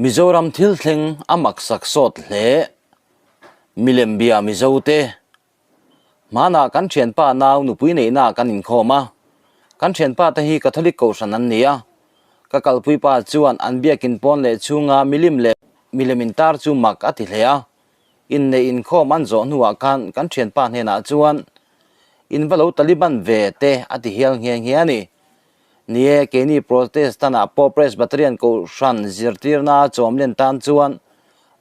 Mizoram thil thleng a maksak sawt hle. Milem bia Mizote. Hmanah kan thianpa nau nupui neihna kan inkhawm a. Kan thianpa te hi Catholic kohhran an ni a. Ka kalpui pa chuan an biakin pawn leh chhunga milim leh milem intar chu mak a ti hle a. Inneih inkhawm an zawh hnuah khan kan thianpa hnenah chuan, In va lo Taliban ve te a ti hial nghe nghe a ni. Ni e, keini Protestant-ah pawh Presbyterian kohhran zirtirna chawm len tan chuan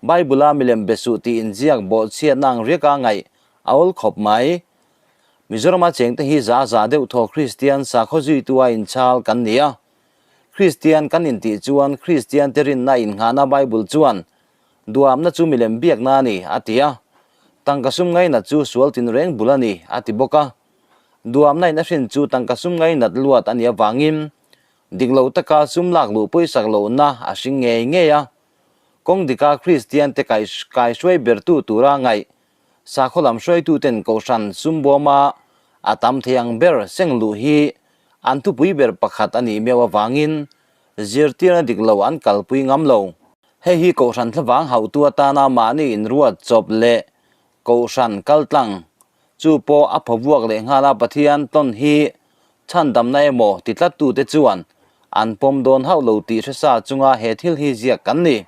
Bible-a milem be suh tih inziak bawhchhiatna ang riaka ngaih a awl khawp mai. Mizorama chengte hi za za deuh thaw Kristian sakhaw zuitu a inchhal kan ni a. Kristian kan intih chuan Kristiante rinna innghahna Bible chuan duamna chu milem biakna a ni a ti a. Tangka sum ngainat chu sual tinreng bul a ni a ti bawk a. Duamna in a hrin chu tangka sum ngainat luat a nih avangin dik lo taka sum lak luh pawisak lohna a hring ngei ngei a. Kawng dika Kristian te kaihruai bertu tura ngaih sakhaw lam hruaituten kohhran sum bawma a tam thei ang ber seng luh hi an thupui ber pakhat a nih miau avangin zirtirna dik lo an kalpui ngam lo. Hei hi kohhran thlavang hauhtu atana mahni inruat chawp leh kohhran kaltlang Chu pawh a phavuak leh nghal a, Pathian tawn hi chhandamna emaw ti tlattute chuan an pawm dawn hauh lo tih hre sa chunga he thil hi ziak kan ni.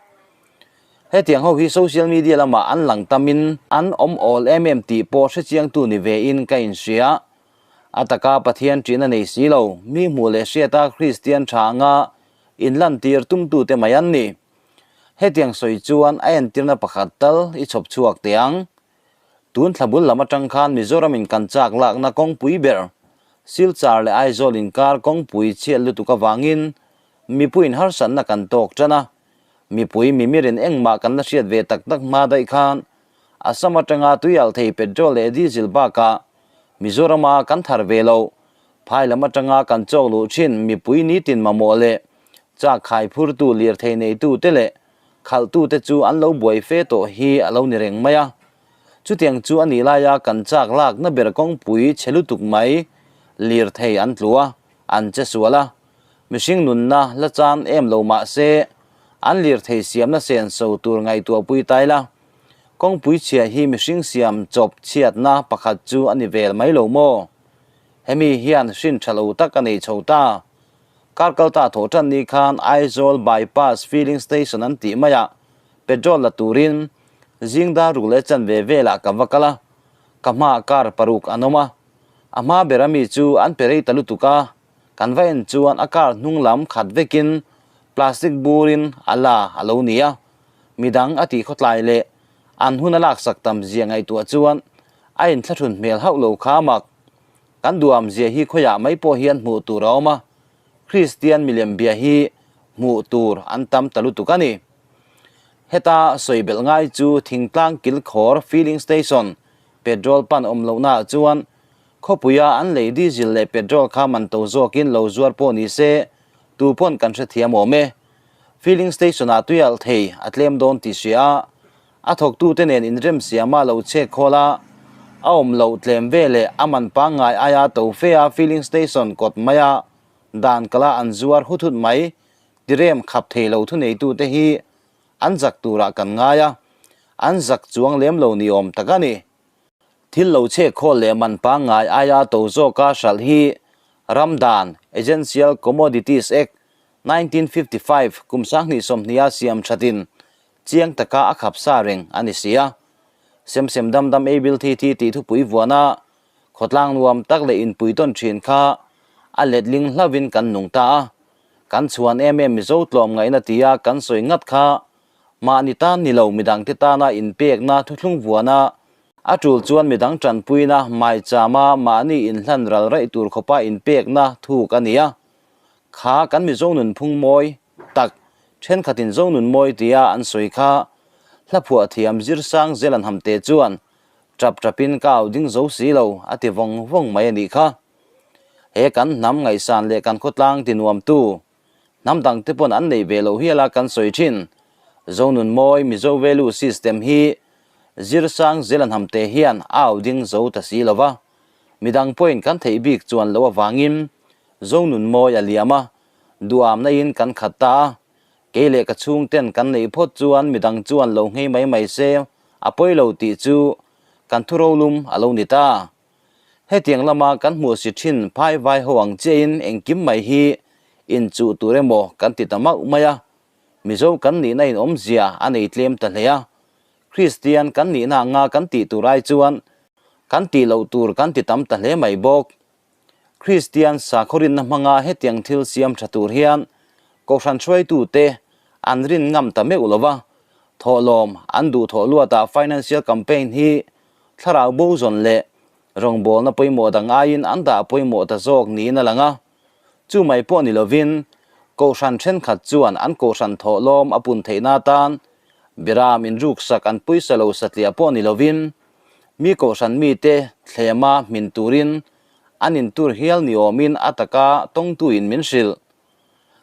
Hetiang ho hi social media lamah an lang tamin an awm awl em em tih pawh hrechiangtu ni vein ka inhria. A taka Pathian ṭihna nei si lo, mi hmuh leh hriata Kristian ṭha anga inlantir tumtute mai an ni. Hetiang sawi chuan a entirna pakhat tal i chhawp chhuak teh ang. Tun thla bul lam atang khan Mizoram in kan chak lakna kawngpui ber Silchar leh Aizawl inkar kawngpui chhiat lutuk avangin mipuiin harsatna kan tawk tan a. Mipui mimirin engmah kan la hriat ve tak tak hma daih khan Assam atanga tuialh thei petrol leh diesel bakah Mizorama kan thar ve loh phai lam atanga kan chawk luh thin mipui nitin mamawh leh chak khai phurtu lirthei neitute leh Khalhtute chu an lo buai fe tawh hi a lo ni reng mai a. Chutiang chu a nih laia kan chak lakna ber kawngpui chhe lutuk mai lirthei an tlu a, an che sual a. Mihring nunna la chan em lo mah se, an lirthei siamna senso tur ngaihtuahpui tai la. Kawngpui chhia hi mihring siam chawp chhiatna pakhat chu a ni vel mai lo maw? Hemi hian hrin tha lo tak a nei chho ta. Kar kalta thawh tan ni khan Aizawl Bypass Filling Station an tih maiah petrol la turin zingdar ruk leh chanve velah ka va kal a, ka hmaah car paruk an awm a, a hma ber ami chu an pe rei ta lutuk a, kan va en chuan a car hnung lam khat vekin plastic burin a la a lo ni a, midang a tih khawtlai leh an hun a laksak tam zia ngaihtuah chuan a inthlahrun hmel hauh lo kha mak. Kan duham zia hi khawiah mai pawh hian hmuh tur a awm a, Kristian milem bia hi hmuh tur an tam ta lutuk a ni. Heta sawi belh ngai chu thingtlang kilkhawr filling station petrol pan awm lohnaah chuan khawpuia an lei diesel leh petrol kha man to zawkin lo zuar pawh ni se tu pawn kan hrethiam awm e. Filling station-ah tuialh thei a tlem dawn tih hria a, A thawktute nen inremsiama lo chhek khawl a, a awm loh tlem ve leh a man pangngai aia to fe a filling station kawt maia dan kala an zuar hut hut mai tirem khap thei lo thuneitute hi an zak turah kan ngai a, an zak chuang lem lo ni awm tak a ni. Thil lo chhek khawl leh man pangngai aia to zawka hralh hi ram dan, Essential Commodities Act, 1955, kum 2020 a siam thatin Chiang taka a khap sa reng a ni si a. Sem sem dam dam ei bil thi thi tih thupui vuana khawtlang nuam tak leh inpui tawn thin kha a letling hlauhin kan nung ta a. Kan chhuan em em Mizo tlawm ngaihna tia kan sawi ngat kha mahni tan ni lo midangte tana inpekna thuthlung vuana a tul chuan midang tanpuina maichama mahni inhlan ral raih tur khawpa inpekna thuk a ni a. Kha kan Mizo nunphung mawi tak thenkhatin Zonun mawi tia an sawi kha hla phuah thiam Zirsang Zelan Hamte chuan tap tapin ka au ding zo si lo a ti vawng vawng mai a nih kha. He kan hnam ngaihsan leh kan khawtlang ti nuamtu hnam dangte pawn an nei ve loh hial a kan sawi thin. Zonun mawi Mizo value system hi Zirsang Zelan Hamte hian a au ding zo ta si lo va, midang pawhin kan theih bik chuan loh avangin Zonun mawi a liam a, Duamna in kan khat ta a, Kei leh ka chhungten kan neih phawt chuan midang chuan lo nghei mai mai se a pawi lo tih chu kan thurolum a lo ni ta. Hetiang lama kan hmuh si thin phai vai ho ang chiahin engkim mai hi inchuh tur emaw kan ti ta mauh mai a, Mizo kan nihna in awmzia a nei tlem ta hle a, Kristian kan nihna anga kan tih tur ai chuan kan tih loh tur kan ti tam ta hle mai bawk. Kristian sakhaw rinna hmanga hetiang thil siam tha tur hian Kohhran hruaitute an rin ngam ta meuh lo va, thawhlawm an duh thawh luatah financial campaign hi thlarau bo zawn leh rawngbawlna pawimawh dang aiin an dah pawimawh ta zawk niin a lang a. Chu mai pawh ni lovin Kohhran thenkhat chuan an Kohhran thawhlawm a pun theihna atan Biram inruksak an pawisa lo satliah pawh ni lovin Mi kohhran mite thlema hmin turin an intur hial ni awmin a taka tawngtuin min hrilh.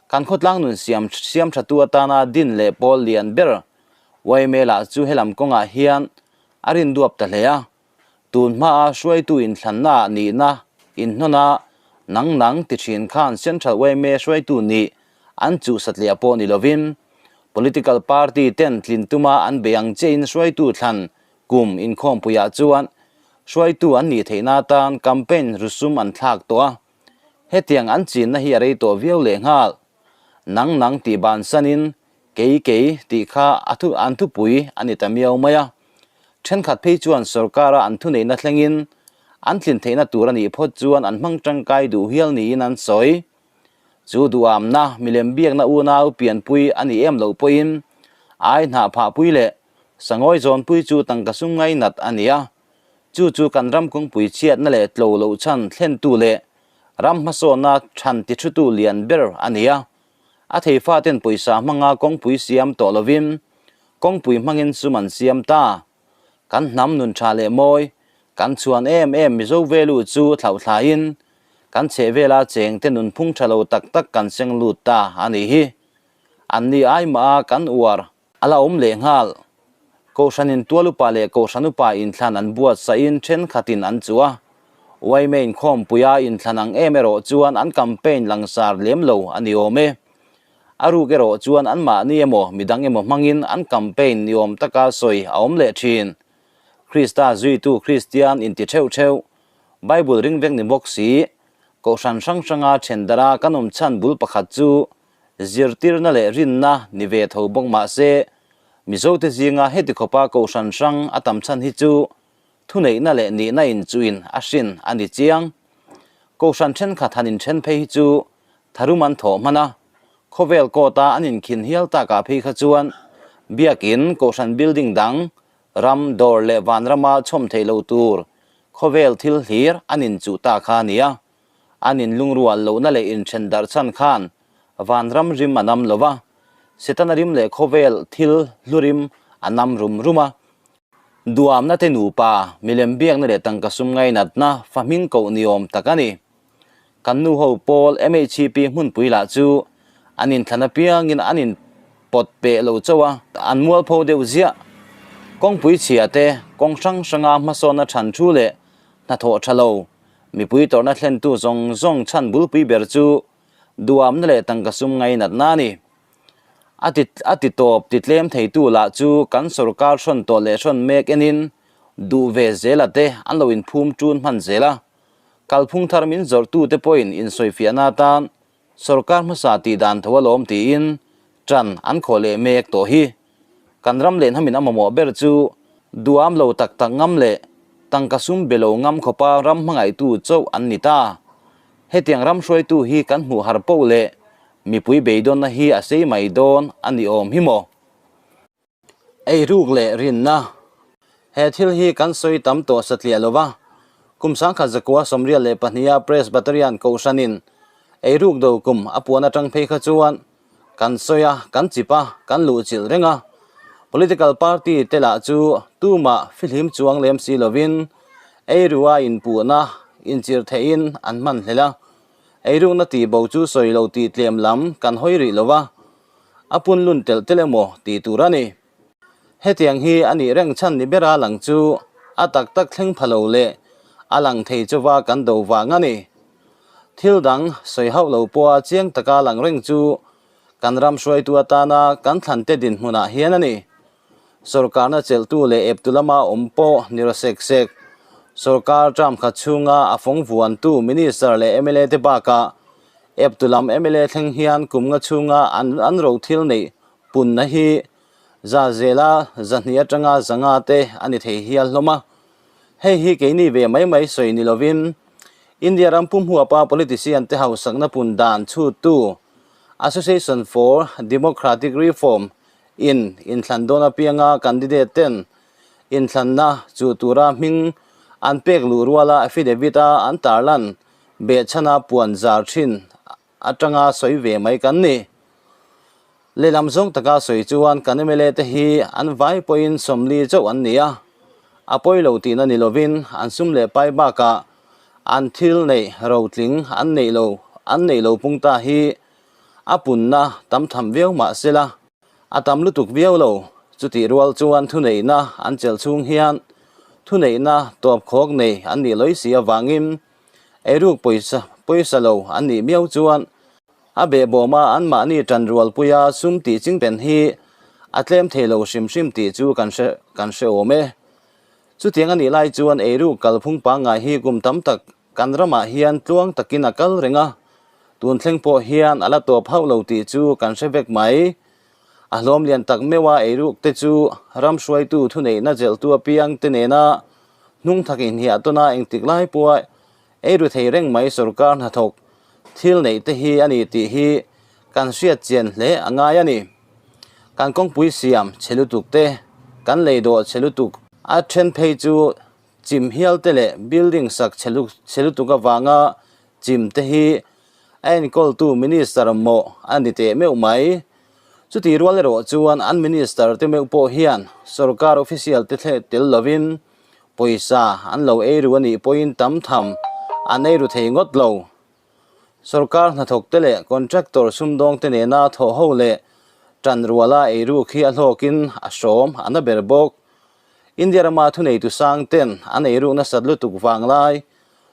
Kan khawtlang nun siam siam thatu atana din leh pawl lian ber yma lah chu helam kawngah hian a rinduap ta hle a. Tun hmaa hruaitu inthlannaah nihna inhnawn a, nang nang ti thin khan Central yma hruaitu nih an chuh satliah pawh ni lovin political party ten tlin tuma an bei ang chiahin hruaitu thlan Kum inkhawmpuiah chuan hruaitu an nih theihna atan campaign rusum an thlak tawh a, hetiang an chinna hi a rei tawh viau lehnghal. Nang nang tih bansanin kei kei tih kha a thu an thupui a ni ta miau mai a. Thenkhat phei chuan sorkara an thuneihna thlengin an tlin theihna tur a nih phawt chuan an hmang tangkai duh hial niin an sawi. Chu duhamna milem biakna unau pianpui a nih em loh pawhin ai hnah phahpui leh Sangawi zawnpui chu tangka sum ngainat a ni a, chu chu kan ram kawngpui chhiatna leh tlo loh chhan thlentu leh ram hmasawnna chhan tithutu lian ber a ni a. A theifaten pawisa hmanga kawngpui siam tawh lovin kawngpui hmangin sum an siam ta. Kan hnam nun tha leh mawi, kan chhuan em em Mizo velu chu thlauhthlaiin kan chhehvela chengte nunphung tha lo tak tak kan seng lut ta a nih hi. Anni ai mah a kan uar A la awm leh nghal. Kohhranin tual upa leh kohhran upa inthlan an buatsahin thenkhatin an chuh a. Yma inkhawmpuia inthlan ang em erawh chuan an campaign langsar lem lo a ni awm e. A ruk erawh chuan anmahni emaw midang emaw hmangin an campaign ni awm taka sawi a awm leh thin. Krista zuitu Kristian inti theuh theuh, Bible ring vek ni bawk si, kohhran hrang hranga thendara kan awm chhan bul pakhat chu Zirtirna leh rinna ni ve tho bawk mah se, Mizote zinga heti khawpa kohhran hrang a tam chhan hi chu thuneihna leh nihna inchuhin a hrin a ni chiang. Kohhran thenkhat han inthen phei hi chu tharum an thawh hman a, khawvel court-a an inkhin hial takah phei kha chuan Biakin, kohhran building dang, ram, dawr leh vanrama chhawm theih lo tur khawvel thil hlir an inchuh ta kha a ni a. An inlungrual lohna leh inthen darh chhan khan vanram rim a nam lo va, Setana rim leh khawvel thil hlu rim a nam rum rum a. Duamna te nupa, milem biakna leh tangka sum ngainatna fa hming koh ni awm tak a ni. Kan nu ho pawl MHCP hmunpui lah chu an inthlan apiangin an inpawt peh lo chauh a, an mualpho deuh ziah. Kawngpui chhia te, kawng hrang hranga hmasawnna than thu leh hnathawh tha lo, Mipui tawrhna thlentu zawng zawng chhan bulpui ber chu duamna leh tangka sum ngainatna a ni. A ti a ti tawp ti tlem theitu lah chu kan sorkar hrawn tawh leh hrawn mek enin duh ve zela te an lo inphum ṭun hman zel a. Kalphung thar min zawrhtute pawhin insawifiahna atan Sorkar hmasa tih dan tho alawm tiin ṭan an khawh leh mek tawh hi. Kan ram leh hnamin a mamawh ber chu duam lo tak tak ngam leh tangka sum be lo ngam khawpa ram hmangaihtu chauh an ni ta. Hetiang ram hruaitu hi kan hmuh har poh leh mipui beidawnna hi a sei mai dawn a ni awm hi maw? Eiruk leh rinna, He thil hi kan sawi tam tawh satliah lo va, kum 1992 a Presbyterian Kohhranin eiruk do kum a puan atang phei kha chuan kan sawi a, kan chip a, kan luhchilh reng a. Political party te lah chu tumah fihlim chuang lem si lovin eirua inpuhna inchir theihin an hman hlel a. Eirukna tihbo chu sawi lo tih tlem lam kan hawi rih lo va. A pun lun telh telh emaw tih tur a ni. Hetiang hi a nih reng chhan ni bera lang chu a tak tak thleng pha lo leh a lang thei chauva kan do vang a ni. Thil dang sawi hauh lo pawha chiang taka lang reng chu Kan ram hruaitu atana kan thlante dinhmunah hian a ni. Sorkarna chelhtu leh eptu lama awm pawh ni rawh sek sek. Sorkar term khat chhunga a fawng vuantu Minister leh mla te bakah eptu lam mla thleng hian kum nga chhunga an an ro thil neih punna hi za zela zahnih atanga zanga te a ni thei hial hlawm a. Hei hi keini ve mai mai sawi ni lovin India ram pum huapa politician te hausakna pun dan chhuttu Association for Democratic Reform in inthlan dawn apianga candidate ten inthlanna chuh tura hming an pek luh ruala affidavit a an tarlan behchhana puan zar thin atanga sawi ve mai kan ni. Lehlam zawng taka sawi chuan kan mla te hi an vai pawhin 40 chauh an ni a, a pawi lo tihna ni lovin an sum leh pai bakah an thil neih rotling an neih lo an neih lo pung ta hi a punna tam tham viau mah sela a tam lutuk viau lo. Chutih rual chuan thuneihna an chelh chhung hian thuneihna tawp khawk nei an nih lawi si avangin eiruk pawisa pawisa lo an nih miau chuan a behbawma anmahni tanrualpuia sum tih chingpen hi a tlem thei lo hrim hrim tih chu kan hre kan hre awm e. Chutiang a nih lai chuan eiruk kalphung pangngai hi kum tam tak Kan ramah hian tluang takin a kal reng a, tun thleng pawh hian a la tawp hauh lo tih chu kan hre vek mai. A hlawm lian tak meuh a eiruk te chu ram hruaitu thuneihna zelhtu apiang te nena hnung thak inhiah tawn a engtik lai pawha eiru thei reng mai sorkar hnathawk thil neih te hi a ni tih hi kan hriat chian hle a ngai a ni. Kan kawngpui siam chhe lutuk te, kan leidawh chhe lutuk a then phei chu Chim hial te leh building sak chhe chhe lutuk avanga chim te hi a enkawltu minister mawh a ni teh meuh mai. Chutih rual erawh chuan an minister te meuh pawh hian sorkar official te thleh tel lovin pawisa an lo ei ru a nih pawhin tam tham an ei ru thei ngawt lo. Sorkar hnathawk te leh contractor sumdawng te nena thawh ho leh tan ruala eiruk hi a hlawkin a hrawm a na ber bawk. India rama thuneitu sang ten an eiruk nasat lutuk vang lai,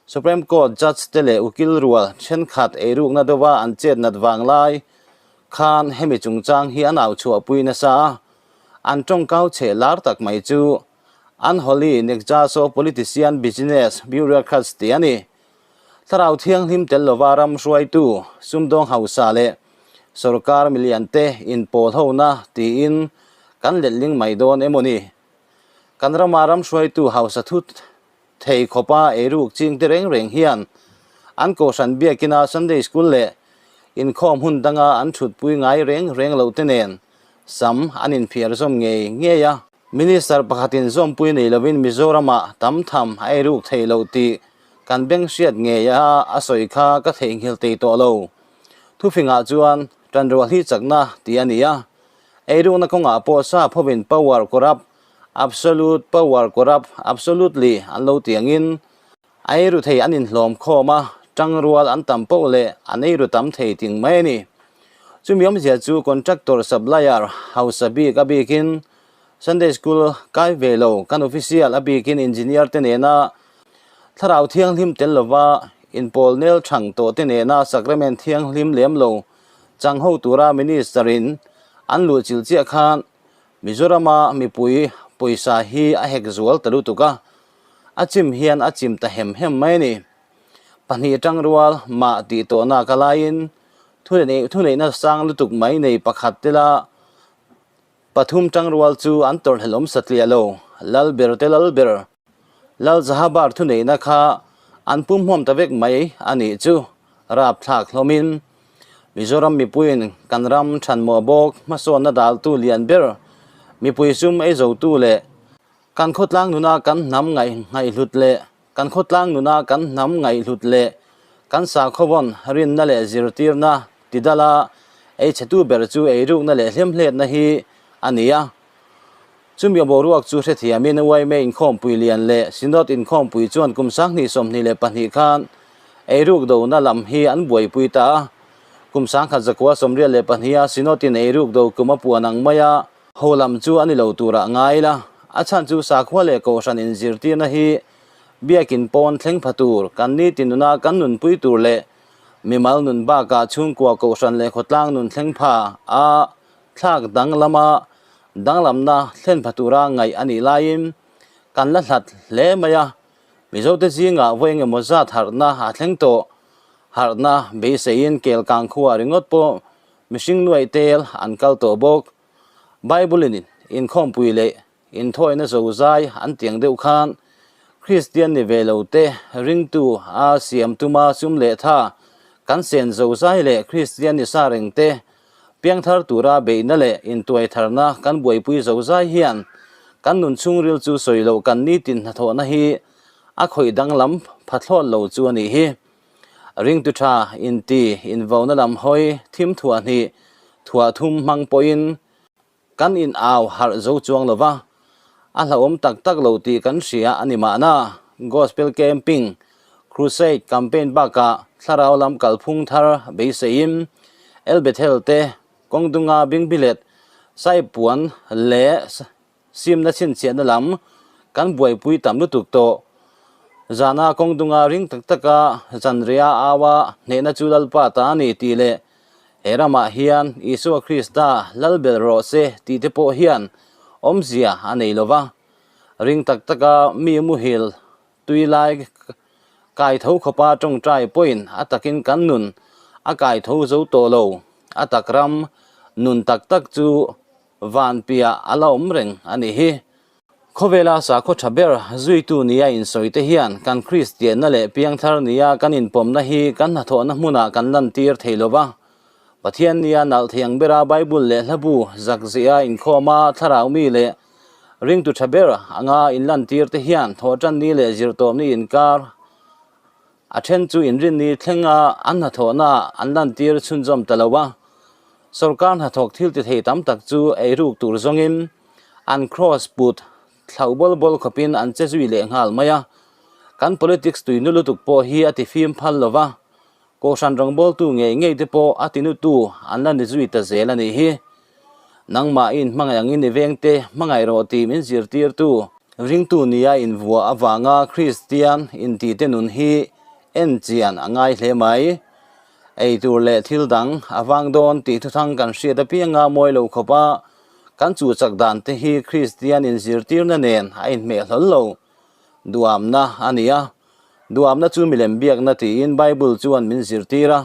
Supreme Court judge te leh ukil rual thenkhat eirukna deuha an chet nat vang lai khan hemi chungchang hi an au chhuahpui nasa a, an tawngkau cheh lar tak mai chu Unholy Nexus of Politician Business Bureaucrats tih a ni. Thlarau thianghlim tel lova ram hruaitu, sumdawng hausa leh sorkar milian te inpawl hona tiin kan letling mai dawn emaw ni? Kan rama ram hruaitu hausa thut thei khawpa eiruk ching te reng reng hian an kohhran biakina Sunday School leh inkhawm hun danga an thutpui ngai reng reng loh te nen sam an inphiar zawm ngei ngei a. Minister pakhatin zawmpui nei lovin Mizoramah tam tham a eiruk thei loh tih kan beng hriat ngei a a sawi kha ka theihnghilh tei tawh lo. Thufingah chuan tanrual hi chakna tih a ni a, eirukna kawngah pawh sap hovin power corrupt, absolute power corrupt absolutely an lo ti angin a eiru thei an inhlawm khawm a, tangrual an tam poh leh an eiru tam thei ting mai a ni. Chumi awmzia chu contractor supplier hausa bik a bikin Sunday School kai ve lo kan official a bikin engineer te nena thlarau thianghlim tel lova inpawl nel thang tawh te nena sacrament thianghlim lem lo chang ho tura minister in an luh chilh chiah khan Mizorama mipui pawisa hi a hek zual ta lutuk a, a chim hian a chim ta hem hem mai a ni. Pahnih tangrual mah tih tawhna ka laiin Thuneihna sang lutuk mai nei pakhat tela pathum tangrual chu an tawrhhlelawm satliah lo. Lal ber te lal ber, Lal Zahabar thuneihna kha an pumhmuam ta vek mai a nih chu rapthlak hlawmin Mizoram mipuiin kan ram thanmawh bawk hmasawnna daltu lian ber mipui sum eizotu leh kan khawtlang nuna kan hnam ngaihhlut leh Kan khawtlang nuna kan hnam ngaihhlut leh kan sakhaw-vawn rinna leh zirtirna tidala ei chhetu ber chu eirukna leh hlemhletna hi a ni a. Chumi boruak chu hrethiamin yma inkhawmpui lian leh Synod inkhawmpui chuan kum 2022 khan eiruk dona lam hi an buaipui ta a. Kum 1982-a Synod-in eiruk do kum a puan ang maia Ho lam chu a ni lo turah ngai ila, a chhan chu sakhua leh kohhran inzirtirna hi biakin pawn thleng pha tur, kan nitin nuna kan nunpui tur leh Mimal nun bakah chhungkua kohhran leh khawtlang nun thleng pha a thlak danglama danglamna thlen pha tura ngaih a nih laiin kan la hlat hle mai a. Mizote zingah vawi engemaw zat harhna a thleng tawh. Harhna beiseiin kelkang khua ringawt pawh mihring nuaih tel an kal tawh bawk. Bible-in inkhawmpui leh Inthawina zozai an tiang deuh khan Kristian ni ve lo te ringtu a siam tuma sum leh tha kan sen zozai leh Kristian ni sa reng te piangthar tura beihna leh intuaitharna kan buaipui zozai hian kan nun chhungril chu sawi loh kan nitin hnathawhna hi a khawih danglam pha thlawt lo chu a nih hi. Ringtu tha inti invauna lam hawi thim thuah hnih thuah thum hmang pawhin Kan in au harh zo chuang lo va, a hlauhawm tak tak lo tih kan hria a ni mahna. Gospel Camping, Crusade Campaign bakah thlarau lam kalphung thar beiseiin El Bethel te kawngdunga bingbilet, saipuan leh simna chhinchhiahna lam kan buaipui tam lutuk tawh. Zana kawngdunga ring tak taka zanriah au a, hnehna chu Lalpa ta a ni tih leh He ramah hian Isua Krista lal bel rawh se tih te pawh hian awmzia a nei lo va. Ring tak taka mi muhil tui lai kai tho khawpa tawngtai pawhin a takin kan nun a kai tho zo tawh lo. A tak ram nun tak tak chu van piah a la awm reng a nih hi. Khawvela sakhaw tha ber zuitu nia insawi te hian kan Kristianna leh piangthar nia kan inpawmna hi kan hnathawhna hmunah kan lantir thei lo va. Pathian nia nalh thei ang bera Bible leh hlabu zak zia inkhawma thlarau mi leh ringtu tha ber anga inlantir te hian thawhtanni leh zirtawpni inkar A then chu inrinni thlenga an hnathawhna an lantir chhunzawm ta lo a, sorkar hnathawk thil ti thei tam tak chu eiruk tur zawngin an cross put thlauh bawl bawl khawpin an che zui leh nghal mai a. Kan politics tuinu lutuk pawh hi a ti fim phal lo va, kohhran rawngbawltu ngei ngei te pawh a tinutu an la ni zui ta zel a nih hi. Nangmah in hmangaih angin i vengte hmangaih rawh tih min zirtirtu ringtu nia invuah avanga Kristian intite nun hi en chian a ngai hle mai. Ei tur leh thil dang a vang dawn tih thuthang kan hriat apianga mawi lo khawpa kan chuhchak dan te hi Kristian inzirtirna nen a inhmeh hlawl lo. Duamna a ni a, duamna chu milem biakna tiin Bible chuan min zirtir a,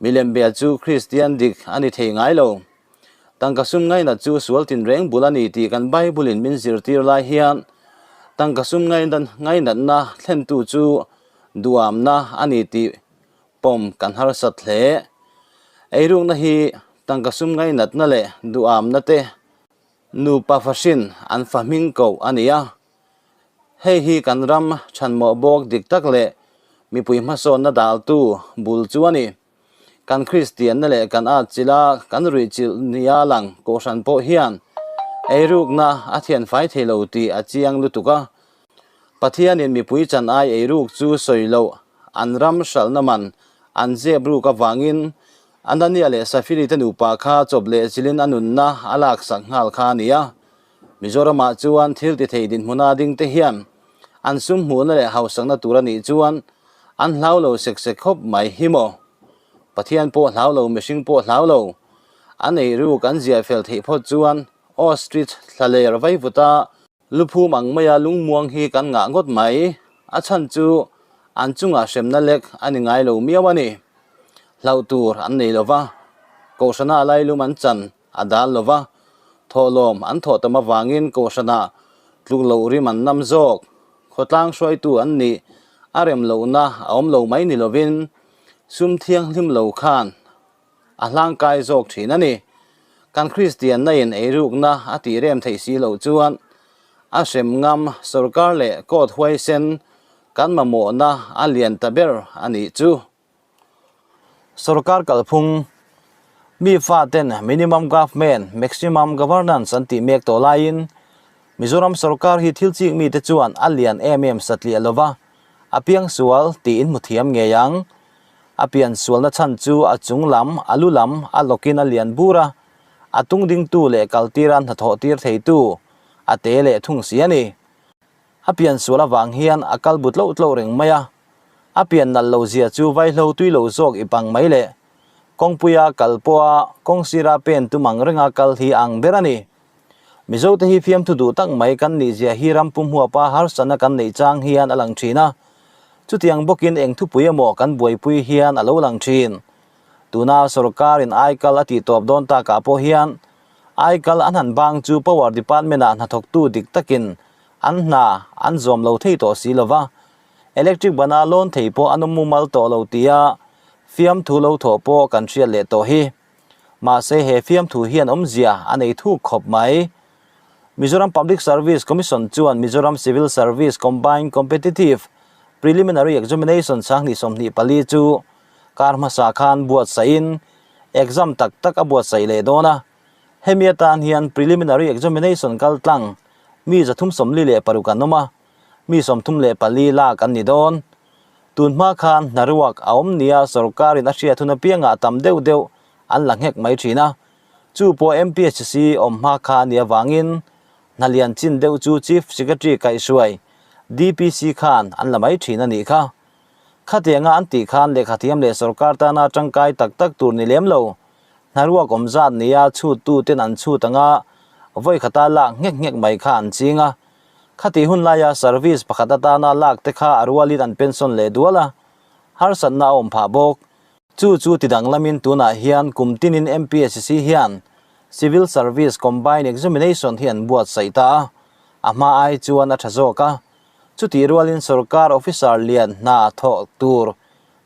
Milem bia chu Kristian dik a ni thei ngai lo. Tangka sum ngainat chu sual tinreng bul a ni tih kan Bible-in min zirtir lai hian tangka sum ngainatna thlentu chu duamna a ni tih pawm kan harsat hle. Eirukna hi tangka sum ngainatna leh duamna te nupa fahrin an fa hming koh a ni a. Hei hi kan ram chhanmawh bawk dik tak leh mipui hmasawnna daltu bul chu a ni. Kan Kristianna leh kan atchilh a kan ruihchilh nia lang kohhran pawh hian eirukna a thianfai thei lo tih a chiang lutuk a. Pathianin mipui chan ai eiruk chu sawi loh an ram hralhna man an zep ruk avangin Anania leh Safiri te nupa kha chawp leh chilhin a nunna a laksak nghal kha a ni a. Mizoramah chuan thil ti thei dinhmuna ding te hian an sum hmuhna leh hausakna tur a nih chuan an hlau lo sek sek khawp mai hi maw? Pathian pawh hlau lo, mihring pawh hlau lo. An eiruk an ziah fel theih phawt chuan ostrich thla ler vaivuta luphum ang maia lungmuang hi kan ngah ngawt mai. A chhan chu an chungah hremna lek a ni ngai lo miau a ni. Hlauh tur an nei lo va, Kohhrana lailum an chan A dal lo va, thawhlawm an thawh tam avangin Kohhranah tluk loh rim an nam zawk. Khawtlang hruaitu an nih a rem lohna a awm lo mai ni lovin sum thianghlim lo khan a hlangkai zawk thin a ni. Kan Kristianna in eirukna a tih rem theih si loh chuan a hrem ngam sorkar leh court huaisen kan mamawhna a lian ta ber a nih chu. Sorkar kalphung, Mi faten Minimum Government, Maximum Governance an tih mek tawh laiin Mizoram sorkar hi thil chik mite chuan a lian em em satliah lova, a piang sual tih in hmu thiam ngei ang. A pian sualna chhan chu a chung lam, a lu lam, a lawkin a lian bur a, a tung dingtu leh kaltira hnathawh tir theitu a te leh thung si a ni. A pian sual avang hian a kal bu tloh tloh reng mai a. A pian nalh lo zia chu vaihlo tui lo zawk i pang mai le. Kawngpuia kal pawha kawng sira pen tum ang renga kal hi a ang ber a ni. Mizote hi fiamthu duh tak mai kan nih zia hi ram pum huapa harsatna kan neih chang hian a lang thin a. Chutiang bawkin eng thupui emaw kan buaipui hian a lo lang thin. Tuna sorkarin aikal a tih tawp dawn takah pawh hian aikal an han bang chu Power Department-ah hnathawktu dik takin an hna an zawm lo thei tawh si lova, electric bana lawn thei pawh an awm mumal tawh lo tia fiamthu lo thawh pawh kan hriat leh tawh hi. Mahse he fiamthu hian awmzia a nei thuk khawp mai. Mizoram Public Service Commission chuan Mizoram Civil Service Combined Competitive Preliminary Examination 2024 chu kar hmasa khan buatsaihin exam tak tak a buatsaih leh dawn a. Hemi atan hian Preliminary Examination kal tlang mi 346 an awm a, mi 34 lak an ni dawn. Tun hma khan hnaruak a awm nia sorkarin a hriat hun apiangah tam deuh deuh an la nghek mai thin a. Chu pawh MPSC awm hma kha a nih avangin hna lian chin deuh chu Chief Secretary kaihhruai DPC khan an la mai thin a nih kha. Khatianga an tih khan lehkhathiam leh sorkar tana tangkai tak tak tur ni lem lo. Hnaruak awm zat nia chhuttu ten an chhut anga vawi khata lak nghek nghek mai kha an ching a. Khati hun laia service pakhat atana lak te kha a rualin an pension leh dual a, harsatna a awm phah bawk. Chu chu ti danglamin tunah hian kum tinin MPSC hian Civil Service Combined Examination hi an buatsaih ta a, a hma ai chuan a tha zawk a. Chutih rualin sorkar officer lian hna thawh tur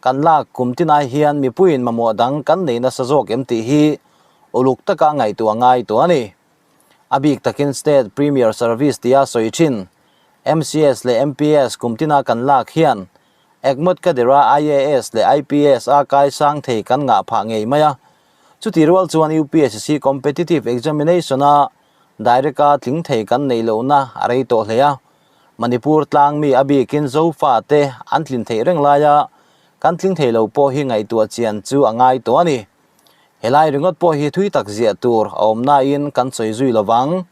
kan lak kum tinai hian mipuiin mamawh dang kan nei nasa zawk em tih hi uluk taka ngaihtuah ngai tawh a ni. A bik takin State Premier Service tia sawi thin MCS leh MPS kum tina kan lak hian Ekmawt ka dera IAS leh IPS a kai sang thei kan ngah phah ngei mai a. Chutih rual chuan UPSC Competitive Examination a direct a tling thei kan neih lohna a rei tawh hle a. Manipur tlang mi a bikin Zofa te an tlin theih reng laia kan tling thei lo pawh hi ngaihtuah chian chu a ngai tawh a ni. Helai ringawt pawh hi thui tak ziah tur a awm nain kan sawi zui lo vang.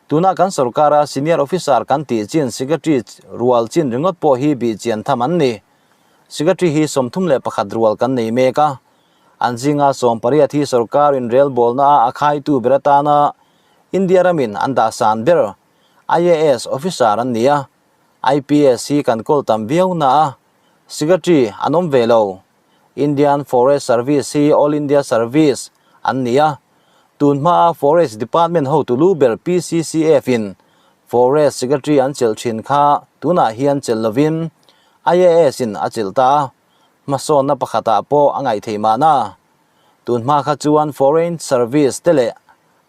Tuna kan sorkara senior officer kan tih chin secretary rual chin ringawt pawh hi bih chian tham an ni. Secretary hi 31 rual kan nei mek a. An zinga 18 hi sorkar inrelbawlna a a khaitu ber atana India ramin an dah san ber IAS officer an ni a. IPS hi kan kawl tam viau na a secretary an awm ve lo. Indian Forest Service hi All India Service an ni a, tun hmaa Forest Department hotu lu ber PCCF in Forest Secretary an chelh thin kha tunah hian chelh lovin IAS in a chelh ta a, hmasawnna pakhatah pawh a ngaih theih mahna. Tun hma kha chuan Foreign Service te leh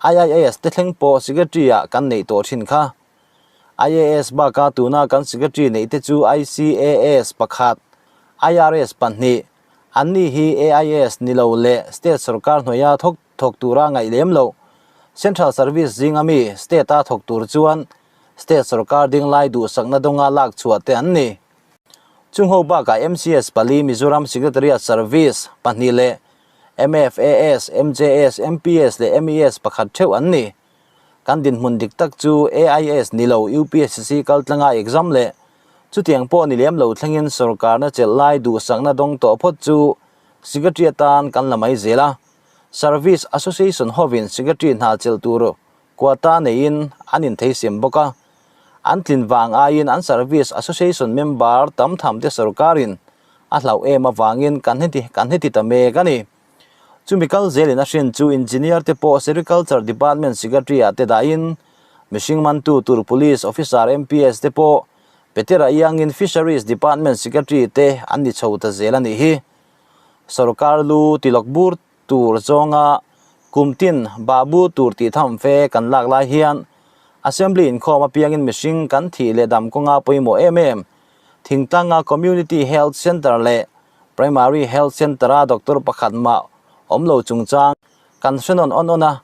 IIAS te thleng pawh Secretary ah kan neih tawh thin kha. IAS baka tuna kan Secretary neih te chu ICAS pakhat, IRS pahnih, anni hi AIS ni lo leh State sorkar hnuaia thawk thawk tura ngaih lem loh. Central Service zinga mi State-a thawk tur chuan State sorkar dinglai duhsakna dawnga lak chhuah te an ni. Chung ho bakah MCS pali Mizoram Secretariat Service pahnih leh MFAS, MJS, MPS leh MES pakhat theuh an ni. Kan dinhmun dik tak chu AIS ni lo UPSC kaltlanga exam leh chutiang pawh ni lem lo thlengin sorkarna chelh lai duhsakna dawng tawh phawt chu Secretary atan kan la mai zel a. Service Association hovin Secretary hna chelh tur quota neiin an intheisem bawk a. An tlin vang aiin an Service Association member tam tham te sorkarin a hlauh em avangin kan heti kan heti ta mek a ni. Chumi kal zelin a hrin chu Engineer te pawh Sericulture Department Secretary ah te dahin mihring mantu tur Police Officer MPS te pawh Petera iangin Fisheries Department Secretary te an ni chho ta zel a nih hi. Sorkar lu tilawk bur tur zawnga kum tin bah bur tur tih tham fe kan lak lai hian Assembly inkhawm apiangin mihring kan thih leh dam kawnga pawimawh em em thingtlanga Community Health Centre leh Primary Health Centre-a doctor pakhat mah awm lo chungchang kan hre nawn awn awn a,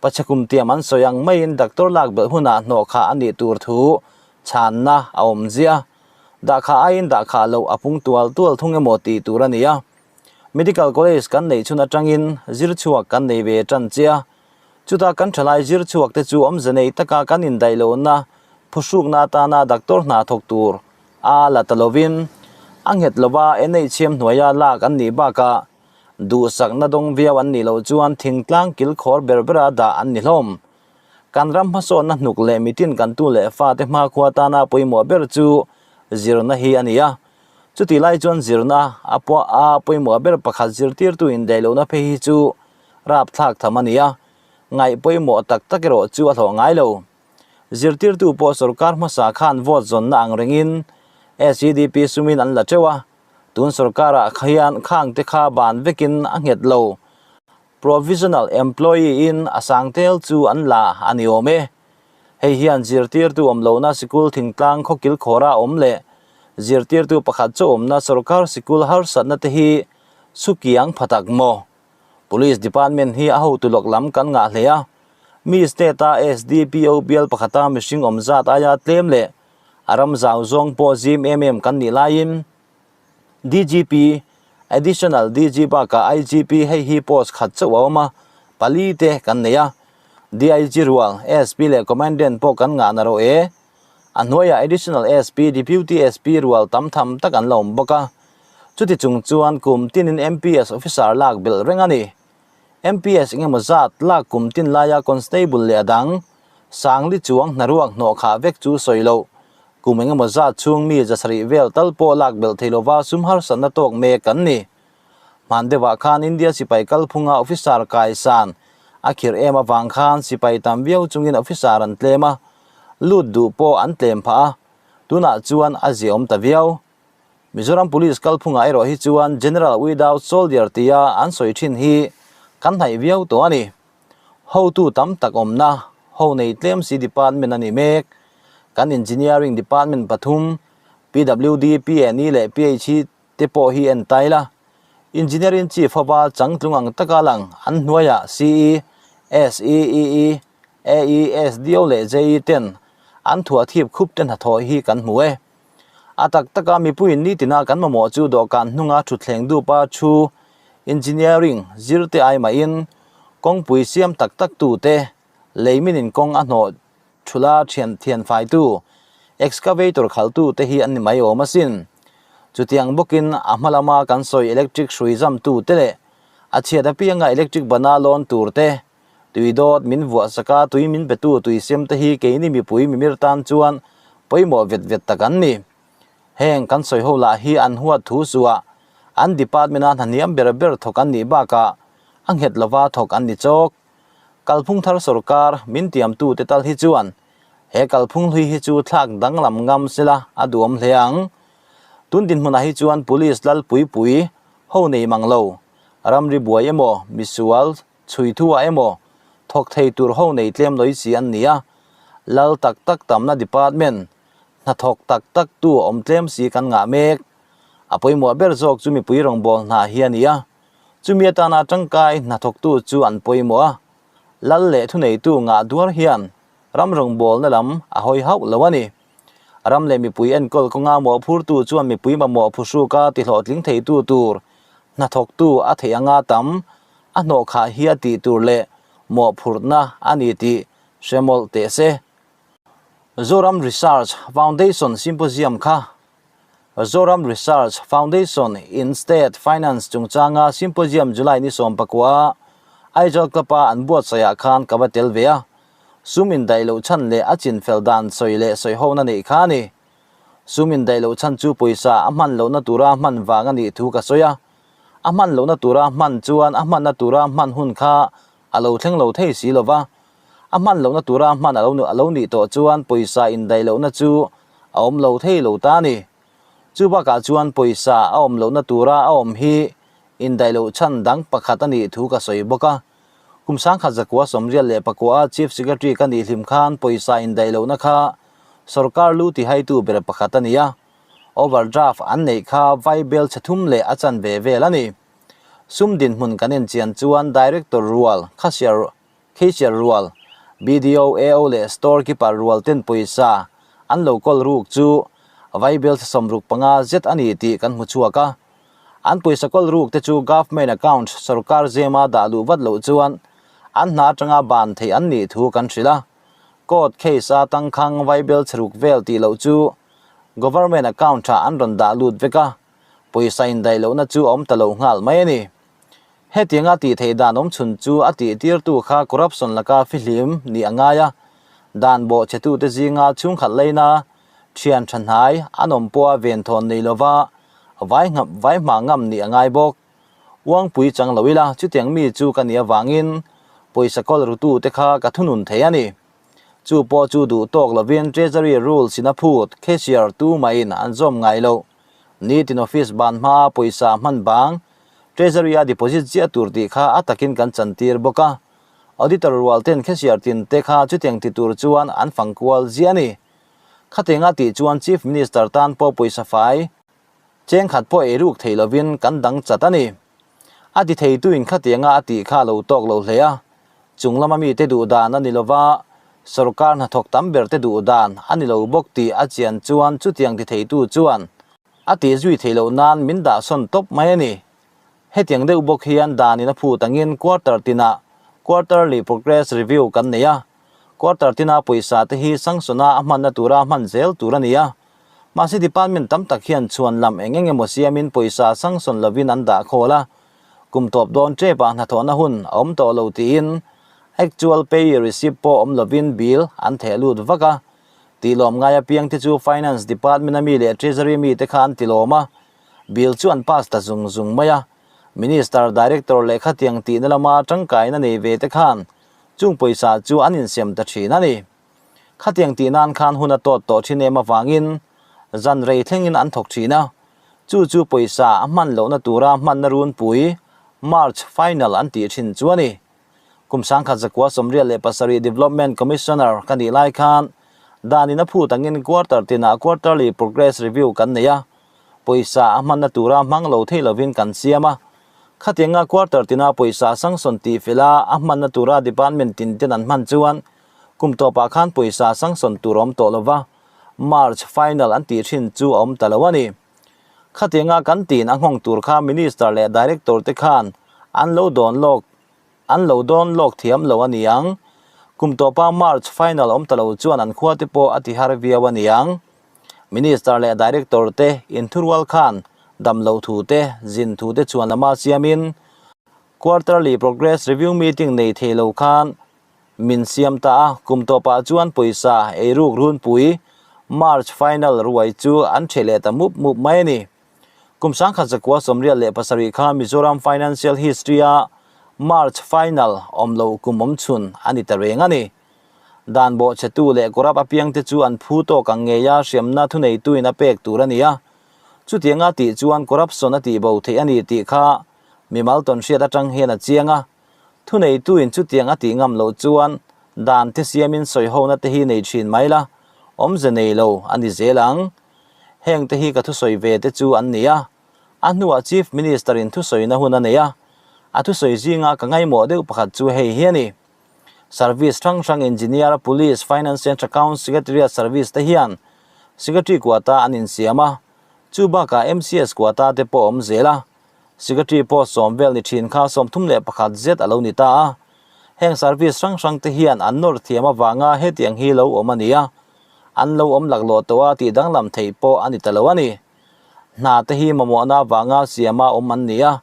pachhe kum tiam an sawi ang maiin doctor lak belh hunah hnawh khah a nih tur thu chhanna a awm ziah. Dahkhah aiin dahkhah loh a pung tual tual thung emaw tih tur a ni a. Medical College kan neih chhun atangin zir chhuak kan nei ve tan chiah. Chutah kan thalai zir chhuak te chu awmze nei taka kan indaih lohna phuhrukna atana doctor hna thawk tur a la ta lovin A nghet lova NHM hnuaia lak an nih bakah duhsakna dawng viau an nih loh chuan thingtlang kilkhawr ber bera dah an ni hlawm. Kan ram hmasawnna hnuk leh mitin kan tu leh fate hmakhua tana pawimawh ber chu zirna hi a ni a. Chutih lai chuan zirna a a pawimawh ber pakhat zirtirtu indaih lohna phei hi chu rapthlak tham a ni a, ngaih pawimawh tak tak erawh chu a hlawh ngai lo. Zirtirtu pawh sorkar hmasa khan vote zawnna ang rengin SEDP sumin an la teuh a, tun sorkarah khian khangte kha ban vekin a nghet lo. Provisional employee in a sang tel chu an la a ni awm e. Hei hian zirtirtu awm lohna sikul thingtlang khawkil khawra awm leh zirtirtu pakhat chu awmna sorkar sikul harsatna te hi sukiang pha tak maw? Police department hi a hotu lawk lam kan ngah hle a. Mi state a SDPO bial pakhata mihring awm zat aia tlem leh a ram zau zawng pawh zim em em kan nih laiin DGP, Additional DG bakah IGP hei hi post khat chauh a awm a, pali te kan nei a. DIG rual, SP leh Commandant pawh kan ngah na rawh e. A hnuaiah Additional SP, Deputy SP rual tam tham tak an la awm bawk a. Chuti chung chuan kum tinin MPS officer lak belh reng a ni. MPS engemaw zat lak kum tin laia Constable leh a dang, Sangli chuang hnaruak hnawh khah vek chu sawi loh. Kum engemaw zat chhung mi zasarih vel tal pawh lak belh thei lova sum harsatna tawk mek kan ni. Hman deuhah khan India sipai kalphunga officer kaisan a khirh em avang khan sipai tam viau chungin officer an tlem a, lut duh pawh an tlem phah a, tunah chuan a ziaawm ta viau. Mizoram Police kalphungah erawh hi chuan General without soldier tia an sawi thin hi kan hnaih viau tawh a ni. Hotu tam tak awmna, ho nei tlem si department a ni mek. Kan Engineering department pathum, PWD, PNE leh PHE te pawh hi en tai la. Engineering chief hova changtlung ang taka lang an hnuaiah CE, SE, EE, AE, SDO leh JE ten an thuah thip khup te hnathawh hi kan hmu e. A tak taka mipuiin nitina kan mamawh chu dawhkan hnunga thutthleng dupa thu engineering zir te ai mahin kawngpui siam tak tak tu te, lei minin kawng a hnawh thula thian thian faitu, excavator khaltu te hi an ni mai awm asin. Chutiang bawkin a hma lama kan sawi electric hrui zam tu te leh a chhiat apianga electric bana lawn tur te, Tui dawt min vuah sak a, tui min petu tui sem te hi keini mipui mimir tan chuan pawimawh vet vet tak an ni. Heng kan sawi ho lah hi an huat thu suah an department a hnahniam ber ber thawk an nih bakah a nghet lova thawk an ni chawk. Kalphung thar sorkar min tiamtu te tal hi chuan he kalphung hlui hi chu thlak danglam ngam sela a duhawm hle ang. Tun dinhmunah hi chuan police lal pui pui ho nei mang lo, ramri buai emaw misual Chhui thu ah emaw thawk thei tur ho nei tlem lawih si an ni a, lal tak tak tamna department hnathawk tak tak tu awm tlem si kan ngah mek. A pawimawh ber zawk chu mipui rawngbâwl hna hi a ni a, chumi atana tangkai hnathawktu chu an pawimawh a, lal leh thuneitu ngah duar hian ram rawngbâwlna lam a hawi hauh lo a ni. Ram leh mipui enkawl kawnga mawhphurtu chuan mipui mamawh phuhruka tihlawhtling theitu tur hnathawktu a theih anga tam a hnawh khah hi a tih tur leh mawhphurhna a ni tih hre mawlh teh se. Zoram Research Foundation Symposium kha Zoram Research Foundation in State Finance chungchanga Symposium July ni 14 Aizawl Club-a an buatsaihah khan ka va tel ve a, sum indaih loh chhan leh a chinfel dan sawi leh sawihona neih kha a ni. Sum indaih loh chhan chu pawisa a hman lohna tura hman vang a nih thu ka sawi a, A hman lohna tura hman chuan a hmanna tura hman hun kha a lo thleng lo thei si lo va, a hman lohna tura hman a lo a lo nih tawh chuan pawisa indaih lohna chu a awm lo thei lo ta a ni. Chu bakah chuan pawisa a awm lohna tura a awm hi indaih loh chhan dang pakhat a nih thu ka sawi bawk a. Kum 1989 a Chief Secretary ka nih hlim khan pawisa indaih lohna kha sorkar lu tihaitu ber pakhat a ni a. Overdraft an neih kha vaibel chhe thum leh a chanve vel a ni. Sum dinhmun kan enchian chuan Director rual, Khasiar, Cashier rual, BDO, AO leh Store Keeper rual ten pawisa an lo kawl ruk chu vaibel chhe 65 zet a ni tih kan hmu chhuak a. An pawisa kawl ruk te chu Government Account sorkar zema dah luh vat loh chuan an hna atanga ban theih an nih thu kan hrilh a. Court case a tangkhang vaibel chhe ruk vel tih loh chu Government account ah an rawn dah lut vek a. Pawisa indaih lohna chu a awm ta lo nghal mai a ni. Hetianga tih theih dan awm chhun chu a tih tirtu kha corruption laka fihlim nih a ngai a, dan bawh chhetute zinga chhungkhat leina thian tha hnai an awm pawha venthawn nei lova vai nghap vai hma ngam nih a ngai bawk. Uangpui chang lo ila chutiang mi chu ka nih avangin pawisa kawl rutute kha ka thunun thei a ni. Chu pawh chu duh tawk lovin Treasury rules in a phut cashier tumahin an zawm ngai loh. Nitin office ban hmaa pawisa hman bang Treasury a deposit chiah tur tih kha a takin kan chantir bawk a. Auditor rual ten cashier tin te kha chutiang ti tur chuan an fang kual ziah a ni. Khatianga tih chuan Chief Minister tan pawh pawisa fai cheng khat pawh ei ruk thei lovin kan dang chat a ni. A ti theituin khatianga a tih kha a lo tawk lo hle a. Chung lama mite duh dan a ni lova, sorkar hnathawk tam ber te duh dan a ni lo bawk tih a chian chuan chutiang ti theitu chuan a tih zui theih loh nan min dah sawn tawp mai a ni. Hetiang deuh bawk hian danin a phut angin quarter tinah Quarterly Progress Review kan nei a, quarter tina pawisa te hi sanction-a a hmanna tura hman zel tur a ni a. Mahse department tam tak hian chhuan lam eng eng emaw siamin pawisa sanction lovin an dah khawl a, Kum tawp dawn tep-ah hnathawhna hun a awm tawh lo tiin actual pay receipt pawh awm lovin bill an theh lut vak a. Tilawm ngai apiang te chu Finance Department a mi leh Treasury mi te kha an tilawm a, bill chu an pass ta zung zung mai a. Minister, Director leh khatiang tihna lama tangkaina nei ve te khan chung pawisa chu an insem ta thin a ni. Khatiang tih nan khan hun a tawt tawh thin em avangin zan rei thlengin an thawk thin a, chu chu pawisa a hman lohna tura hmanna runpui March final an tih thin chu a ni. Kum 1997 Development Commissioner ka nih lai khan danin a phut angin quarter tinah quarterly progress review kan nei a, pawisa a hmanna tura hmang lo thei lovin kan siam a. Khatianga quarter tina pawisa sanction tih fela a hmanna tura department tin ten an hman chuan Kum tawpah khan pawisa sanction tur a awm tawh lova, March final an tih thin chu a awm ta lo a ni. Khatianga kan tin a nghawng tur kha Minister leh Director te khan an lo dawn lawk an lo dawn lawk thiam lo a ni ang. Kum tawpa March final awm ta lo chuan an khua te pawh a ti har viau a ni ang. Minister leh Director te inthurual khan damloh thu te, zin thu te chuan lama siamin Quarterly Progress Review Meeting nei thei lo khan Min siam ta a, kum tawpah chuan pawisa eiruk runpui March final ruai chu an ṭhe leh ta mup mup mai a ni. Kum 1997 kha Mizoram Financial History-a March final awm loh kum awm chhun a ni ta reng a ni. Dan bawhchhetu leh corrupt apiangte chu an phu tawk ang ngeia hriamna thuneituin a pek tur a ni a, chutianga tih chuan corruption a tihbo theih a ni tih kha mimal tawnhriat atang hian a chiang a. Thuneituin chutiang a tih ngam loh chuan dan te siamin sawihona te hi nei thin mai la, awmze nei lo a ni zel ang. Heng te hi ka thusawi ve te chu an ni a. A hnuah Chief Minister in thusawina hun a nei a, a thusawi zinga ka ngaimawh deuh pakhat chu hei hi a ni. Service hrang hrang Engineer, Police, Finance and Accounts, Secretariat Service te hian Secretary quota an insiam a, chu bakah MCS quota te pawh a awm zel a. Secretary post sawm vel ni thin kha 31 zet a lo ni ta a. Heng service hrang hrang te hian an nawr thiam avanga hetiang hi lo awm a ni a, an lo awm laklawh tawh a tih danglam theih pawh a ni ta lo a ni. Hna te hi mamawhna avanga siama awm an ni a,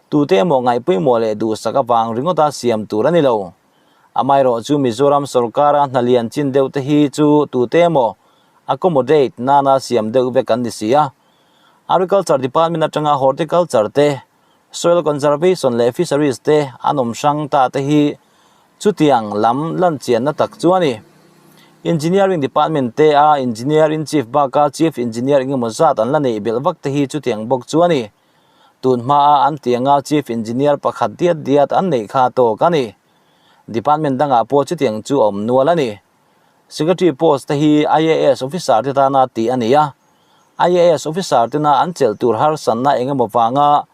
tute emaw ngaihpawimawh leh duhsak avang ringawta siam tur a ni lo. Amaherawh chu Mizoram sorkara hna lian chin deuh te hi chu tute emaw accommodate nana siam deuh vek an ni si a. Agriculture Department atanga Horticulture te, Soil Conservation leh Fisheries te an awm hrang ta te hi chutiang lam lan chianna tak chu a ni. Engineering Department te a Engineer in Chief baka Chief Engineer engemaw zat an la neih belh vak te hi chutiang bawk chu a ni. Tun hmaa an tianga Chief Engineer pakhat diat diat an neih kha tawk a ni. Department dangah pawh chutiang chu a awm nual a ni. Secretary post te hi IAS officer te tana tih a ni a. IAS officer tena an chelh tur harsanna eng emaw vanga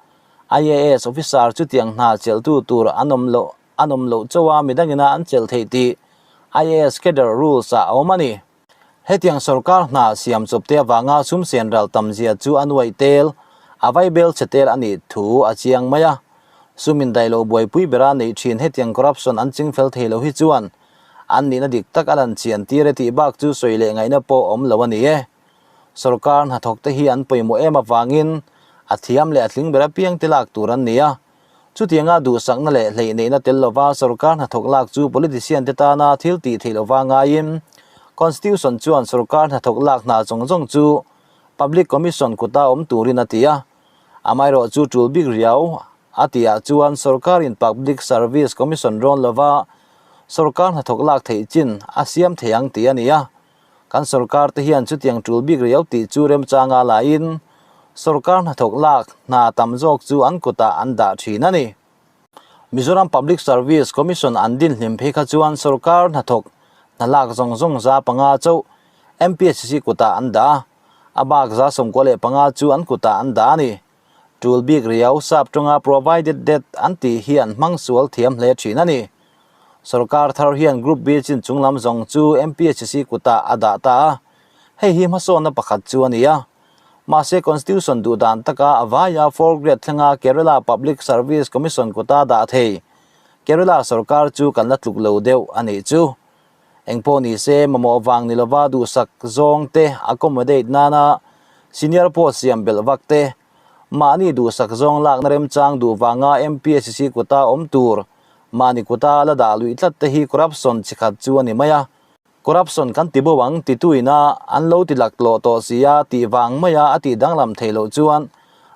IAS officer chutiang hna chelhtu tur an awm loh an awm loh chauh a midangina an chelh theih tih IAS cadre rules ah a awm a ni. Hetiang sorkar hna siam chawp te avanga sum sen ral tam zia chu a nuaih tel, a vaibel chhe tel a nih thu a chiang mai a. Sum indaih loh buaipui bera neih thin hetiang corruption an chingfel thei lo hi chuan An nihna dik tak a lan chian tir e tih bak chu sawi leh ngaihna pawh awm lo a ni e. Sorkar hnathawk te hi an pawimawh em avangin A thiam leh a tling ber apiang te lak tur an ni a. Chutianga duhsakna leh hleihneihna tel lova sorkar hnathawk lak chu politician te tana thil tih theih lova ngaiin Constitution chuan sorkar hnathawk lak hna zawng zawng chu Public Commission kuta awm turin a ti a. Amaherawh chu tul bik riau a tihah chuan sorkarin Public Service Commission rawn lova sorkar hnathawk lak theih chin a siam thei ang tih a ni a. Kan sorkar te hian chutiang tul bik riau tih chu remchanga laiin sorkar hnathawk lak hna tam zawk chu an kutah an dah thin a ni. Mizoram Public Service Commission an din hlim phei kha chuan sorkar hnathawk hna lak zawng zawng 500 chauh MPSC kutah an dah a, a bak 95 chu an kutah an dah a ni. Tul bik riau sap tawnga provided that an tih hi an hmang sual thiam hle thin a ni. Sorkar thar hian Group B chin chung lam zawng chu MPHC kutah a dah ta a, hei hi hmasawnna pakhat chu a ni a. Mahse Constitution duh dan taka a vaia fourth grade thlenga Kerala Public Service Commission kuta dah thei Kerala sorkar chu kan la tluk lo deuh a nih chu. Engpawh ni se mamawh vang ni lova duhsak zawng te accommodate nana senior post siam belh vak te, mahni duhsak zawng lakna remchang duh vanga MPSC kuta awm tur mahni kuta la dah luih tlat te hi corruption chi khat chu a ni mai a. Corruption kan ti bo ang tituina an lo ti laklawh tawh si a tih vang maia a tih danglam theih loh chuan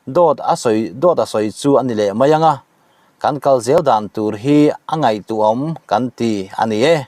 dawt a sawi dawt a sawi chu a ni leh mai ang a. Kan kal zel dan tur hi a ngaihtuahawm kan ti a ni e.